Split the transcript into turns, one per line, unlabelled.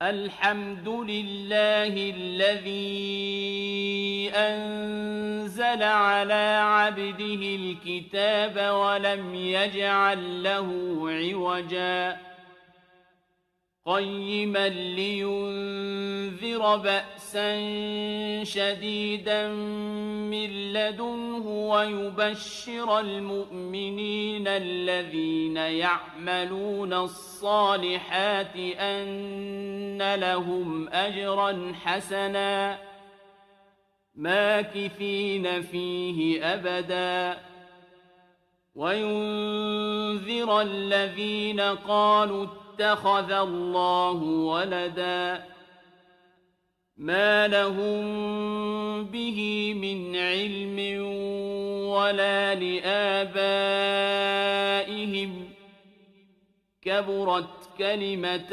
الحمد لله الذي أنزل على عبده الكتاب ولم يجعل له عوجا قيما لينذر بأسا شديدا من لدنه ويبشر المؤمنين الذين يعملون الصالحات أن لهم أجرا حسنا ماكثين فيه أبدا وينذر الذين قالوا اتخذ الله ولدا ما لهم به من علم ولا لآبائهم كبرت كلمة